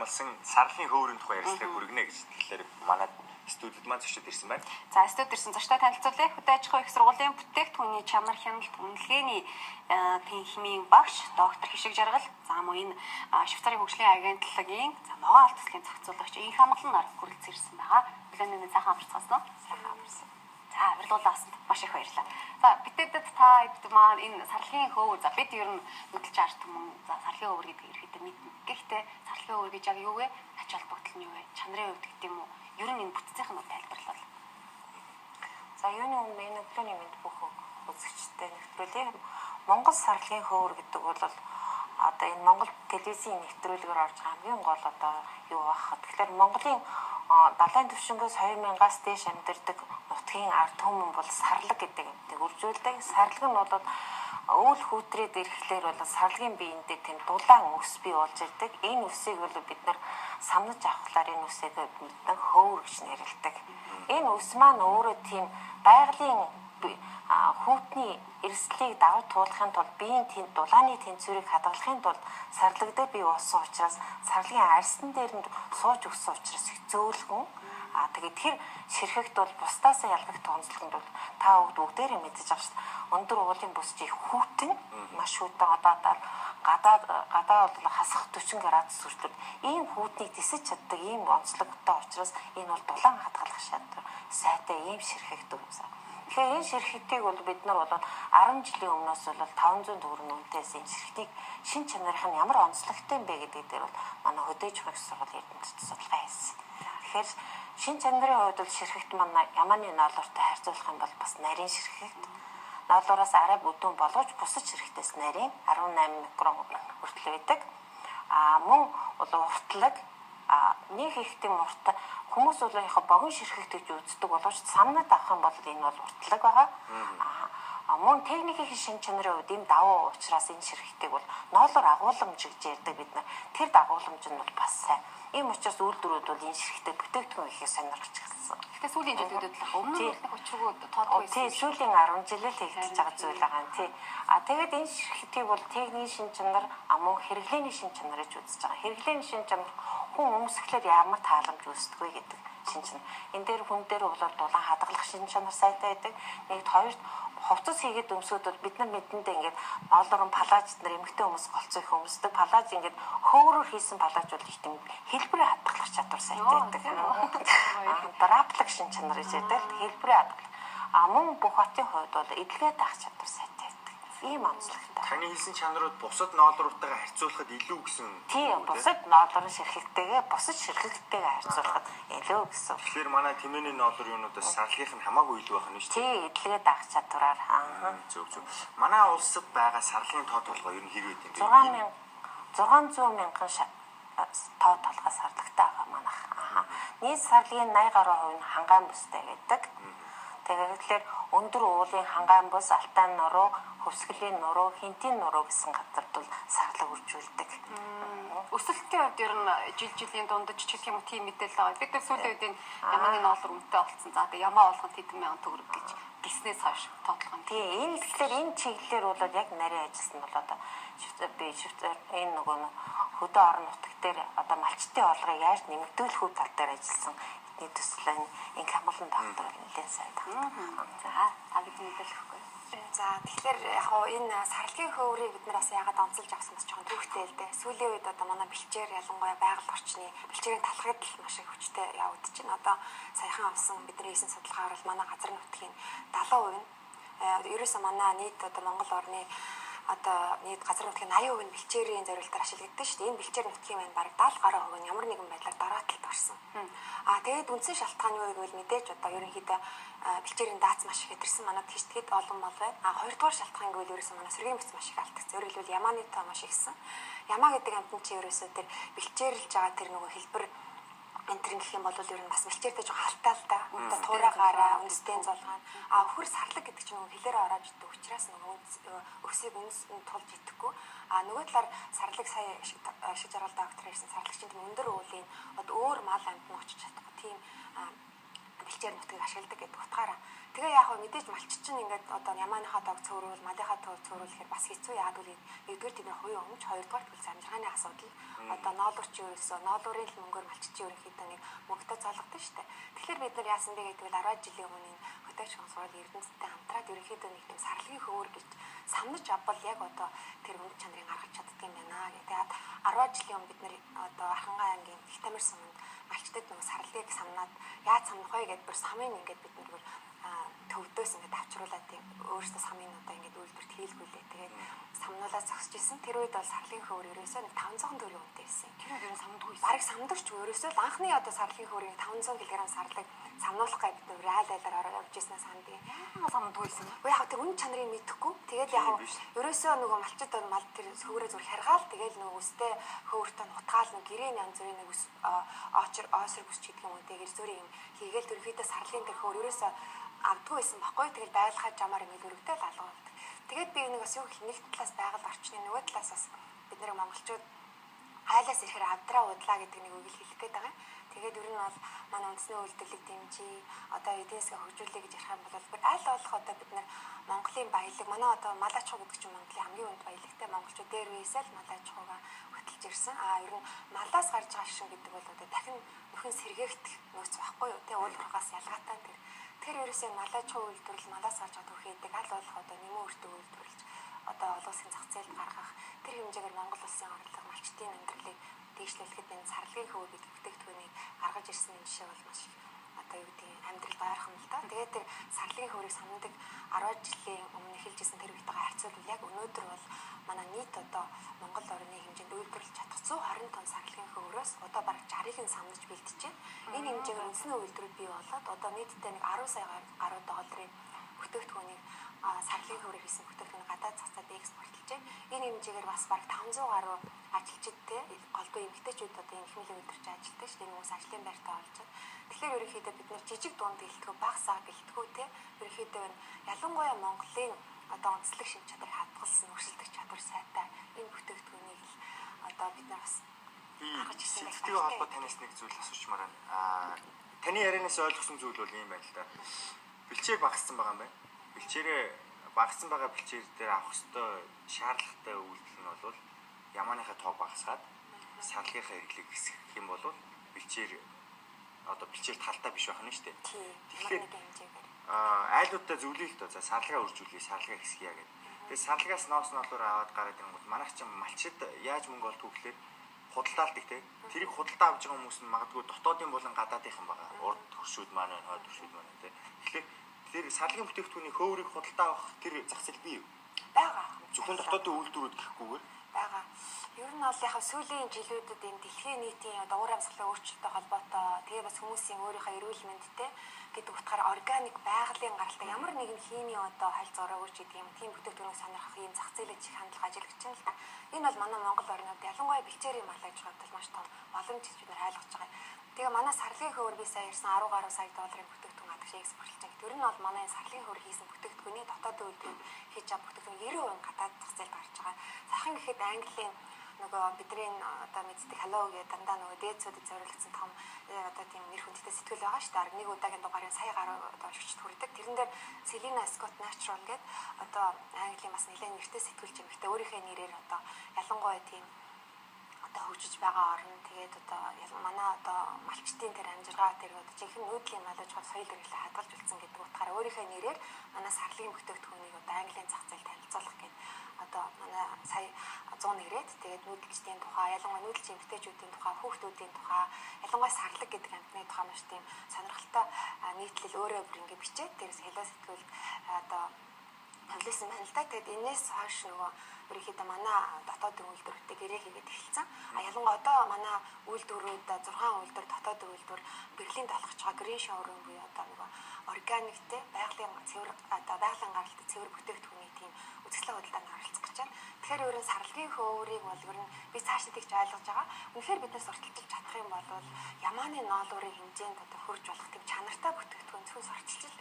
хамгаалсан сарлын хөөрийн тухай ярилцлага хүргэнэ гэж тэгэхээр манай студид маань зочид ирсэн байна. За, студид ирсэн зочдоо танилцуулъя. Хөдөө аж ахуйн их сургуулийн бүтээгдэхүүний чанар хяналт үнэлгээний тэнхимийн багш доктор Хишиг Жаргал, за мөн энэ Швейцарын хөгжлийн агентлагийн за ногоон алт төслийн зохицуулагч Инх Амгалан нар хүрэлцэн ирсэн байгаа. Өглөөний сайхан амарцгаасан уу? Сайхан амарсан. За, урилгуулаасанд маш их баярлалаа. За, битэдэд та хэд маань энэ сарлын хөөр, за бид ер нь нүдэлж ард түмэн за сарлын хөөр гэдгийг ерөөхдөө мэднэ. Гэхдээ сарлын хөөр гэж яг юу вэ? Ач холбогдол нь юу вэ? Чанарын хувьд гэдэг юм уу? Ер нь энэ бүтцийнх нь тайлбарлавал. За, юуны өмнө энэ өглөөний мэнд бүх үзэгчдэд нэвтрүүлээ. Монгол сарлын хөөр гэдэг бол одоо энэ Монгол телевизийн нэвтрүүлгээр орж байгаа хамгийн гол одоо юу байх. Тэгэхээр Монголын далайн түвшингээс 2000-аас дээш амьдардаг нутгийн ард түмэн бол сарлаг гэдэг юмтай үржүүлдэг. Сарлаг нь бол өвөл хүүтрээд ирэхлээр бол сарлагын биендээ тийм дулаан өс бий болж ирдэг. Энэ өсийг бол бид нар самнаж авахлаар энэ өсийг бид нар хөөр гэж нэрлэдэг. Энэ өс маань өөрөө тийм байгалийн хүүтний эрсдлийг давж туулахын тулд биеийн дулааны тэнцвэрийг хадгалахын тулд сарлаг дээр бий болсон учраас сарлагын арьсан дээр нь сууж өгсөн учраас их зөөлхөн. Тэгээд тэр ширхэгт бол бусдаас ялгах онцлог нь бол та бүгдээрээ мэдэж байгаа шүү дээ. Өндөр уулын бүс чи их хүүтэн, маш хүүтэн, одоо гадаа бол хасах 40 градус хүртэл ийм хүүтнийг тэсэж чаддаг ийм онцлогтой учраас энэ бол дулаан хадгалах шатар сайтай ийм ширхэгт өгсөн. Тэгэхээр энэ ширхтийг бол бид нар бол 10 жилийн өмнөөс бол 500 төгрөг үнэтэйс энэ ширхтийг шин чанарын нь ямар онцлогтой юм бэ гэдэг дээр бол манай хөдөө аж ахуйн их сургуулийн эрдэмтэд судалгаа хийсэн. Тэгэхээр шин чанарын хувьд бол ширхэгт манай ямааны ноолууртай харьцуулах юм бол бас нарийн ширхэгт. Ноолуураас арай бүдүүн боловч бусад ширхтээс нарийн 18 микрон хүртэл байдаг. А мөн бол уртлаг нэг их тийм урт хүмүүс бол яг богино ширхэгт гэж үздэг боловч самнад авах юм бол энэ бол уртлаг байгаа. Мөн техникийн шин чанарын хувьд ийм давуу учраас энэ ширхтийг бол ноолоор агуулмж гэж ярьдаг бид нар. Тэр дагууламж нь бол бас сайн. Ийм учраас үйлдвэрүүд бол энэ ширхтийг бүтээгдэхүүн ихээр сонирхож эхэлсэн. Гэхдээ сүүлийн жилүүдэд л өмнө нь их учиргүй тоодгүй байсан. Тий, сүүлийн 10 жил л хийгдэж байгаа зүйл байгаа юм тий. Тэгээд энэ ширхтийг бол техникийн шин чанар, мөн хэрэглээний шин чанар гэж үзэж байгаа. Хэрэглээний шин чанар хүн өмсгөлөөр ямар тааламж үүсдэг вэ гэдэг шин чанар. Энэ дээр хүн дээр бол дулаан хадгалах шин чанар сайтай байдаг. Нэгд, хоёрт хувцас хийгээд өмсөд бол бид нар мэдэндээ ингээд ноолорон палаж нар эмэгтэй хүмүүс голцоо их өмсдөг. Палаж ингээд хөөрөөр хийсэн палаж бол их тийм хэлбэрээ хадгалах чадвар сайтай байдаг. Драплаг шин чанар гэж байдаг. Хэлбэрээ хадгалах. Мөн бүх хотын хувьд бол эдлгээ даах чадвар сайтай байдаг. Ийм онцлогтой. Таны хэлсэн чанарууд бусад ноолууртайгаа харьцуулахад илүү гэсэн. Тийм, бусад ноолуурын ширхэгтэйгээ бусад ширхэгтэйгээ харьцуулахад илүү гэсэн. Тэгэхээр манай тэмээний ноолуур юунуудаас сарлгийнх нь хамаагүй илүү байх нь шүү дээ. Тийм, эдлгээ даах чадвараар. Зөв зөв. Манай улсад байгаа сарлын тоо толгой ер нь хэр байд юм бэ? 600 мянган тоо толгой сарлагтай байгаа манайх. Нийт сарлын 80 гаруй хувь нь хангаан бүстэй гэдэг. Тэгэхээр өндөр уулын хангаан бүс, Алтай нуруу, Хөвсгөлийн нуруу, Хинтийн нуруу гэсэн газарт бол сарлаг үржүүлдэг. Өсөлтийн хувьд ер нь жил жилийн дундаж ч гэх юм уу тийм мэдээлэл байгаа. Бид сүүлийн үед энэ ямааны ноолор үнэтэй болсон. За тэгээ ямаа болгонд хэдэн мянган төгрөг гэж гиснээс хойш тоотлого. Тийм, энэ тэгэхээр энэ чиглэлээр бол яг нарийн ажилласан бол одоо би Швейцар энэ нөгөө хөдөө орон нутаг дээр одоо малчтын орлогыг яаж нэмэгдүүлэх үү тал дээр ажилласан. Эдний төсөл энэ хамгаалан доктор бол нэлээд сайн байна. За, та бид мэдээлэл өгөхгүй. За, тэгэхээр яг хоо энэ сарлагын хөөрийг бид нар бас яагаад онцолж авсан бас жоохон түүхтэй л дээ. Сүүлийн үед одоо манай бэлчээр ялангуяа байгаль орчны бэлчээрийн талхад л маш их хүчтэй явагдаж байна. Одоо саяхан авсан бидний хийсэн судалгаагаар бол манай газар нутгийн 70% нь ерөөсөө манай нийт одоо Монгол орны одоо нийт газар нутгийн 80% нь бэлчээрийн зориултаар ашиглагддаг шүү дээ. Энэ бэлчээр нутгийн маань бараг 70 гаруй хувь нь ямар нэгэн байдлаар дарааталд орсон. Тэгээд үндсэн шалтгаан юу гэвэл мэдээж одоо ерөнхийдөө бэлчээрийн даац маш их хэдэрсэн, манай тийштэд олон мал байна. Хоёрдугаар шалтгаан гэвэл ерөөсөө манай сөргийн бүс маш их алдагдсан. Өөрөөр хэлбэл ямааны тоо маш ихсэн. Ямаа гэдэг амьтан чи ерөөсөө тэр бэлчээрлж байгаа тэр нөгөө хэлбэр энтер гэх юм бол ер нь бас бэлчээртэй жоохон халтай л да. Одоо туураагаараа үндэстэй зулгаан. А өхөр сарлаг гэдэг чинь нөгөө хэлээрээ ороож идэг учраас нөгөө өсийг үнс тулж идэхгүй. А нөгөө талаар сарлаг сая шиг жаргал доктор ярьсан сарлаг чинь өндөр уулийн одоо өөр мал амьтан очиж чадахгүй тийм бэлчээр нутгийг ашигладаг гэдэг утгаараа. Тэгээ яг хөө мэдээж малчид чинь ингээд одоо ямааныхаа тоог цөөрүүл, малынхаа тоог цөөрүүлэхээр бас хэцүү. Яагаад гэвэл нэгдүгээр тэдний хувийн өмч, хоёрдугаар тэгвэл амжиргааны асуудал. Одоо ноолуурч ерөөсөө ноолуурын л мөнгөөр малчид ерөнхийдөө нэг мөнгөтэй золгодог шүү дээ. Тэгэхээр бид нар яасан бэ гэдэг бол 10 жилийн өмнө энэ хөтөөч сургууль Эрдэнэттэй хамтраад ерөнхийдөө нэг тийм сарлагын хөөр гэж самнаж авбал яг одоо тэр өмч чанарыг гаргаж чаддаг юм байна гэх. Тэгээд 10 жилийн өмнө бид нар одоо Архангай аймгийн Их Тамир суманд малчдад нөгөө сарлыг самнаад яаж самнах вэ гэдээ бүр самын ингээд бид нар төвдөөс ингээд авчруулаад тийм өөрөөсөө самын одоо ингээд үйлдвэрт хийлгүүлээ. Тэгээд самнуулаад зогсож исэн. Тэр үед бол сарлын хөөр ерөөсөө нэг 500 төгрөгийн үнэтэй байсан. Тэр үед ер нь самдгүй байсан. Бараг самдагч ерөөсөө л анхны одоо сарлын хөөрийг 500 кг сарлыг самнуулах гэж бид нөр айл айлаар ороод явж ирсэн сандыг. Яа самдгүй байсан. Уу яг тэр үн чанарыг мэдэхгүй. Тэгээд яг ерөөсөө нөгөө малчид бол мал тэр хөөрөө зүр харгаал тэгээд нөгөө өстэй хөөртөө нутгаал нэг гэрээ янз бүрийн нэг очор оосор бүс гэдэг юм уу тэгээд зүрийн юм хийгээл төрхийдөө сарлын тэр хөөр ерөөсөө авдгүй байсан баггүй. Тэгэл байгаль жамаар ингээд өргөдөл алга болдог. Тэгээд би нэг бас юу гэх нэг талаас байгаль орчны нөгөө талаас бас бид нэр монголчууд айлаас ирэхээр авдраа удлаа гэдэг нэг үг хэлэх гээд байгаа юм. Тэгээд ер нь бол манай үндэсний үйлдвэрлэлийг дэмжиж, одоо эдийн засгийг хөгжүүлэе гэж ярих юм бол аль болох одоо бид нар Монголын баялаг, манай одоо мал аж ахуй гэдэг чинь Монголын хамгийн үнд баялагтай монголчууд дээр үеэсээ л мал аж ахуйгаа хөтөлж ирсэн. А ер нь малаас гарч байгаа шин гэдэг бол одоо дахин нөхөн сэргээгдэх нөөц байхгүй юу? Тэ уул уурхаас ялгаатай тэр. Тэр ерөөсөө мал аж ахуй үйлдвэрлэл малаас гарч байгаа түүхийдэг аль болох одоо нэмэн өртөг үйлдвэрлэж одоо олон улсын зах зээлд гаргах тэр хэмжээгээр Монгол улсын орлого, малчдын амьдралыг дээшлүүлэхэд энэ сарлагын хөвөө гэдэг бүтээгдэхүүнийг гаргаж ирсэн энэ жишээ бол маш их одоо юу гэдэг амьдралд ойрхон л да. Тэгээд тэр сарлагын хөврийг самдаг 10 жилийн өмнө эхэлж исэн тэр үетэйгээ харьцуулбал яг өнөөдөр бол манай нийт одоо Монгол орны хэмжээнд үйлдвэрлэж чадах 120 тонн сарлагын хөврөөс одоо бараг 60-ыг нь самнаж бэлтэж байна. Энэ хэмжээгээр үндэсний үйлдвэрүүд бий болоод одоо нийтдээ нэг 10 сая гаруй долларын бүтээгдэхүүнийг сарлагын хөврөөр хийсэн бүтээгдэхүүнийг гадаад зах зээлд экспортлж байна. Энэ хэмжээгээр бас бараг 500 гаруй ажилчид те голдуу эмэгтэйчүүд одоо энэ хэмнэлийн үйлдвэрч ажилтдаг шүү дээ. Энэ хүмүүс ажлын байртаа олж байна. Тэгэхээр ерөнхийдөө бид нэр жижиг дунд гэлтгүү, бага саа гэлтгүү те ерөнхийдөө энэ ялангуяа Монголын одоо онцлог шинж чадварыг хадгалсан, өрсөлдөх чадвар сайтай энэ бүтээгдэхүүнийг л одоо бид нар бас гаргаж ирсэн байх. Сэтгэлтэй холбоо танаас нэг зүйл асуучмаар байна. Таны ярианаас ойлгосон зүйл бол ийм байна л да. Бэлчээр багассан байгаа юм байна. Бэлчээрээ багассан байгаа бэлчээр дээр авах ёстой шаардлагатай үйлдэл нь бол ямааныхаа тоог багасгаад сарлынхаа хэрэглээг хэсгэх юм бол бэлчээр одоо бэлчээр талтай биш байх нь шүү дээ. Тэгэхээр айлуудаа зөвлөе л доо. За сарлагаа үржүүлье, сарлагаа хэсгийа гэдэг. Тэгээ сарлагаас ноос ноолоор аваад гараад ирэнгүүт манайх чинь малчид яаж мөнгө олдгоо гэхлээр худалдаалдаг те. Тэрийг худалдаа авж байгаа хүмүүс нь магадгүй дотоодын болон гадаадынхан байгаа. Урд хөршүүд маань байна, хойд хөршүүд маань те. Тэгэхээр тэр сарлагын бүтээгдэхүүний хөөрийг худалдаа авах тэр зах зээл бий юу? Байгаа. Зөвхөн дотоодын үйлдвэрүүд гэхгүйгээр байгаа. Ер нь бол яг сүүлийн жилүүдэд энэ дэлхийн нийтийн одоо уур амьсгалын өөрчлөлттэй холбоотой тэгээ бас хүмүүсийн өөрийнхөө эрүүл мэндтэй гэдэг утгаараа органик байгалийн гаралтай ямар нэгэн химийн одоо хайлт зураагүй ч гэдэг юм тийм бүтээгдэхүүнийг сонирхох ийм зах зээлд чих хандлага ажиллаж байна л да. Энэ бол манай Монгол орнод ялангуяа бэлчээрийн мал аж ахуйд бол маш том боломж гэж бид нар ойлгож байгаа. Тэгээ манай сарлын хөөр би сая ярьсан 10 гаруй сая долларын бүтээгдэхүүн гадагш экспортлж байгаа. Тэр нь бол манай сарлын хөөр хийсэн бүтээгдэхүүний дотоодын үйлдвэрүүд хийж байгаа бүтээгдэхүүн 90% гадаад зах зээлд гарч байгаа. Сайхан гэхэд Английн нөгөө бидний одоо мэддэг hello гэдэг дандаа нөгөө дээдсүүдэд зориулагдсан том одоо тийм нэр хүндтэй сэтгүүл байгаа шүү дээ. Нэг удаагийн дугаарын сая гаруй одоо уншигчд хүрдэг. Тэрэн дээр Selena Scott Natural гэдэг одоо Английн бас нэлээд нэртэй сэтгүүлч эмэгтэй өөрийнхөө нэрээр одоо ялангуяа тийм одоо хөгжиж байгаа орн тэгээд одоо манай одоо малчдын тэр амжиргаа тэр одоо жинхэнэ нүүдлийн мал аж ахуй соёл иргэлээ хадгалж үлдсэн гэдэг утгаараа өөрийнхөө нэрээр манай сарлын бүтээгдэхүүнийг одоо Английн зах зээлд танилцуулах гэдэг одоо манай сая 100 нэрээд тэгээд нүүдэлчдийн тухай ялангуяа нүүдэлч эмэгтэйчүүдийн тухай хүүхдүүдийн тухай ялангуяа сарлаг гэдэг амьтны тухай маш тийм сонирхолтой нийтлэл өөрөө бүр ингэ бичээд тэрс хэлээ сэтгүүлд одоо тавлсан байна л да. Тэгээд энэс хойш нөгөө ерөнхийдөө манай дотоодын үйлдвэрүүдтэй гэрээ хийгээд эхэлсэн. А ялангуяа одоо манай үйлдвэрүүд 6 үйлдвэр дотоодын үйлдвэр Берлинд олгож байгаа Green Showroom буюу одоо нөгөө органиктэй байгалийн цэвэр одоо байгалийн гаралтай цэвэр бүтээгдэхүүний тийм үзэсгэлэн худалдаанд оролцох гэж байна. Тэгэхээр ер нь сарлагын хөөрийг бол ер нь би цаашдаа тэгж ойлгож байгаа. Үнэхээр биднээс сурталчилж чадах юм бол ямааны ноолуурын хэмжээнд одоо хөрж болох тийм чанартай бүтээгдэхүүн зөвхөн сурталчил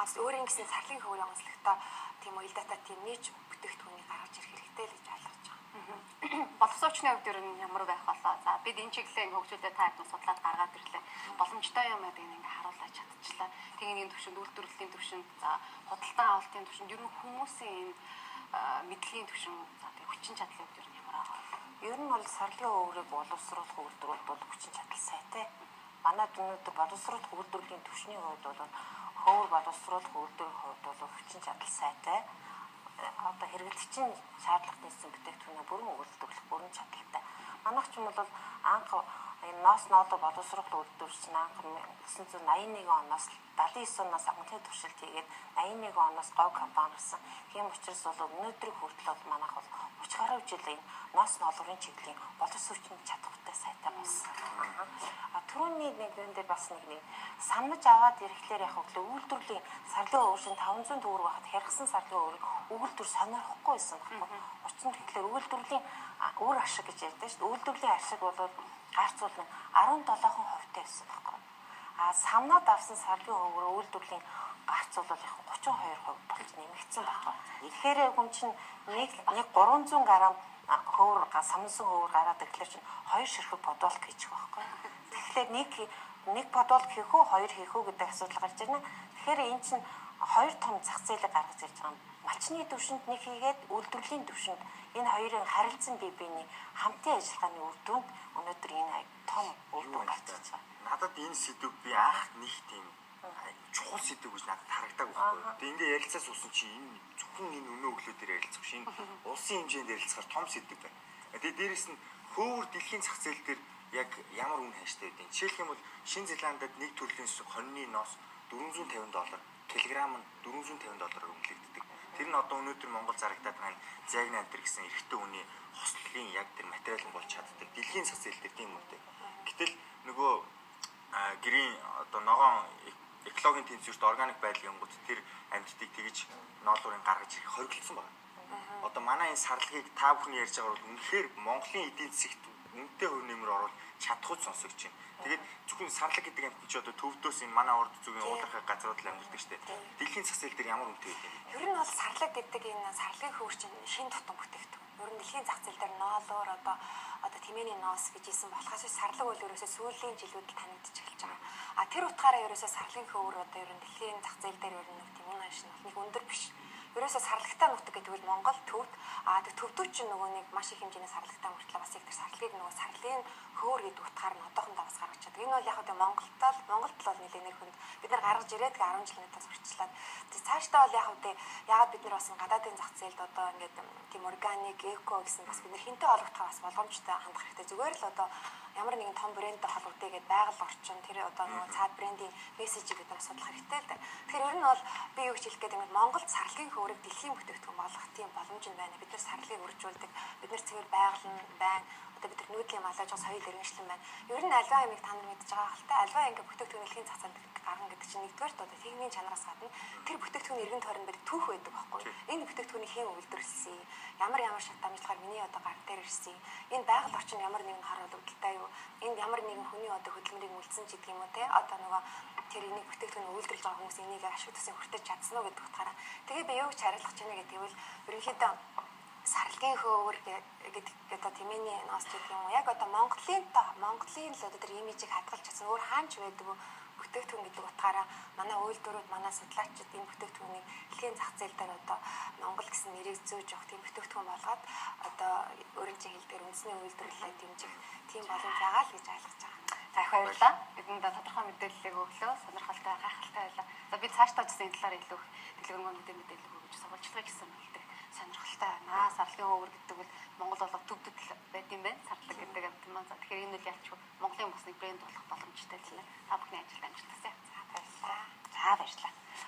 ас өөрийн гэсэн сарлын хөөрийн онцлогтой тийм уялдаатай тийм нийт бүтээгдэхүүнийг гаргаж ирэх хэрэгтэй л гэж ойлгож байгаа. Боловсон хүчний хувьд ер нь ямар байх болоо. За бид энэ чиглэлээ ингээ хөгжүүлээ та бүхэн судлаад гаргаад ирлээ. Боломжтой юм гэдэг ингээ харуулж чадчихлаа. Техникийн түвшинд, үйлдвэрлэлийн түвшинд, за худалдан авалтын түвшинд ер нь хүмүүсийн энэ мэдлэгийн түвшин, за тэг хүчин чадлын хувьд ер нь ямар байгаа вэ? Ер нь бол сарлын өврийг боловсруулах үйлдвэрүүд бол хүчин чадал сайтай. Манай өнөөдөр боловсруулах үйлдвэрлэлийн түвшний хувьд бол хөвөр боловсруулах үйлдвэрийн хувьд бол хүчин чадал сайтай. Одоо хэрэглэгчийн шаардлага нийцсэн бүтээгдэхүүнээ бүрэн үйлдвэрлэх бүрэн чадaltaй. Манайх ч юм бол анх энэ ноос ноолоо боловсруулах үйлдвэр чинь анх 1981 оноос 79 оноос анхны туршилт хийгээд 81 оноос говь компани гарсан. Тийм учраас бол өнөөдрийг хүртэл бол манайх бол 30 гаруй жил энэ ноос ноолуурын чиглэлийн боловсруучны чадвартай сайтай болсон. А түрүүний нэг юм дээр бас нэг самнаж аваад ирэхлээр яг хөглөө үйлдвэрлэлийн сарлын өвөр 500 төгрөг байхад хяргасан сарлын өвөрийг өгөлдөр сонирхохгүй байсан байхгүй. Учир нь тэгэхээр үйлдвэрлэлийн үр ашиг гэж ярьдаг шүү дээ. Үйлдвэрлэлийн ашиг бол гарцуул нь 17% байсан байхгүй. А самнаад авсан сарлын өвөр үйлдвэрлэлийн гарц бол их 32% болж нэмэгдсэн байхгүй. Тэгэхээр хүн чинь нэг 300 г хөвөр самнсан хөвөр гараад ирэхлээр чинь 2 ширхэг подволк хийчих байхгүй. Тэгэхээр нэг подволк хийх үү, хоёр хийх үү гэдэг асуудал гарч ирнэ. Тэгэхээр энэ чинь хоёр том зах зээлийг гаргаж ирж байгаа юм. Малчны төвшөнд нэг хийгээд үйлдвэрлэлийн төвшөнд энэ хоёрын харилцан бие биений хамтын ажиллагааны үр дүнд өнөөдөр энэ том үр дүн гарч ирж байгаа. Надад энэ сэдв би анх нэг тийм чухал сэдв гэж надад харагдааг байхгүй. Тэгээ ингээ ярилцаа суусан чи энэ зөвхөн энэ өнөө өглөө дээр ярилцах биш. Энэ улсын хэмжээнд ярилцахаар том сэдв байна. Тэгээ дээрэс нь хөөвөр дэлхийн зах зээл дээр яг ямар үн ханштай байдیں۔ Жишээлх юм бол Шинэ Зеландад нэг төрлийн хоньны ноос $450, килограмм нь $450 үнэлэгддэг. Тэр нь одоо өнөөдөр Монгол зарагдаад байгаа зайгна антер гэсэн эрэгтэй хүний хослолын яг тэр материал нь болж чаддаг. Дэлхийн зах зээл дээр тийм үнэтэй. Гэтэл нөгөө гэрийн одоо ногоон экологийн тэнцвэрт органик байдал юмгууд тэр амьтдыг тэгж ноолуурын гаргаж ирэх хориглосон байна. Одоо манай энэ сарлагыг та бүхний ярьж байгаа бол үнэхээр Монголын эдийн засагт үнэтэй хувь нэмэр оруул чадахгүй сонсогч байна. Тэгээд зөвхөн сарлаг гэдэг амьтан чи одоо төвдөөс энэ манай урд зүгийн уулархай газрууд л амьдардаг штеп. Дэлхийн зах зээл дээр ямар үнэтэй байдаг юм? Ер нь бол сарлаг гэдэг энэ сарлагын хөвөр чинь шин тутам бүтээгдэхүүн. Ер нь дэлхийн зах зээл дээр ноолуур одоо тэмээний ноос гэж хэлсэн болохоос сарлаг бол ерөөсөө сүүлийн жилүүд л танигдчих эхэлж байгаа. А тэр утгаараа ерөөсөө сарлгийн хөвөр одоо ер нь дэлхийн зах зээл дээр ер нь нэг тийм үн ханш нь нэг өндөр биш. Ерөөсөө сарлагтай нутаг гэдэг бол Монгол төвд. А тэг төвдүүд чинь нөгөө нэг маш их хэмжээний сарлагтай мөртлөө бас их тэр сарлагыг нөгөө сарлын хөөр гэдэг утгаар нь одоохондоо бас гаргаж чаддаг. Энэ бол яг үгүй Монголд л бол нэлээд нэр хүнд бид нар гаргаж ирээд 10 жилийн тас орчлаад. Тэг цаашдаа бол яг үгүй яагаад бид нар бас гадаадын зах зээлд одоо ингээд тийм органик, эко гэсэн бас бид нар хинтээ олгохтой бас боломжтой хандах хэрэгтэй. Зүгээр л одоо ямар нэгэн том брэндтэй холбогдъё гэдээ байгаль орчин тэр одоо нөгөө цаад брендийн мессежийг бид нар судлах хэрэгтэй л дээ. Тэгэхээр ер нь бол би юу гэж хэлэх гээд юм бэ? Монголд сарлгийн хөөрийг дэлхийн бүтээгдэхүүн болгох тийм боломж нь байна. Бид нар сарлгийг үржүүлдэг. Бид нар цэвэр байгаль нь байна. Одоо бид нар нүүдлийн малаж соёл иргэншлэн байна. Ер нь альва юмыг та нар мэдж байгаа хальтай. Альва ингээ бүтээгдэхүүн дэлхийн зах зээлд гарна гэдэг чинь нэгдүгээрт одоо техникийн чанараас гадна тэр бүтээгдэхүүн эргэн тойронд байдаг түүх байдаг байхгүй. Энэ бүтээгдэхүүнийг хэн үйлдвэрлэсэн? Ямар шат дамжлагаар миний одоо гар дээр ирсэн? Энэ байгаль орчин ямар нэгэн хар холбогдолтой юу? Энд ямар нэгэн хүний одоо хөдөлмөрийг үлдсэн ч гэдэг юм уу те? Одоо нөгөө тэр энийг бүтээгдэхүүн үйлдвэрлэж байгаа хүмүүс энийг ашиг төсөв хүртэж чадсан уу гэдэг утгаараа. Тэгээ би юу гэж хариулах чинь гэдэг бол ерөнхийдөө сарлгийн хөөвөр гэдэг одоо тэмээний ноос гэдэг юм уу? Яг одоо Монголын л одоо тэр имижийг хадгалж чадсан өөр хаанч байдгүй бүтээгдэхүүн гэдэг утгаараа манай үйлдвэрүүд, манай судлаачид энэ бүтээгдэхүүнийг дэлхийн зах зээл дээр одоо Монгол гэсэн нэрийг зөөж явах тийм бүтээгдэхүүн болгоод одоо өөрийн чинь хэл дээр үндэсний үйлдвэрлэлээ дэмжих тийм боломж байгаа л гэж ойлгож байгаа. За их баярлалаа. Бидэнд тодорхой мэдээллийг өглөө. Сонирхолтой, гайхалтай байлаа. За би цаашдаа ч гэсэн энэ талаар илүү дэлгэрэнгүй мэдээлэл өгч сурвалжлагыг гэсэн мэлдэг. Сонирхолтой байна. Сарлгийн хөөвөр гэдэг бол Монгол болго төвдөд байд юм байна. Сарлаг гэдэг амьтан маань. За тэгэхээр энэ үл ялчгүй Монголын бас нэг брэнд болох боломжтой л нэ. Та бүхний ажилд амжилт.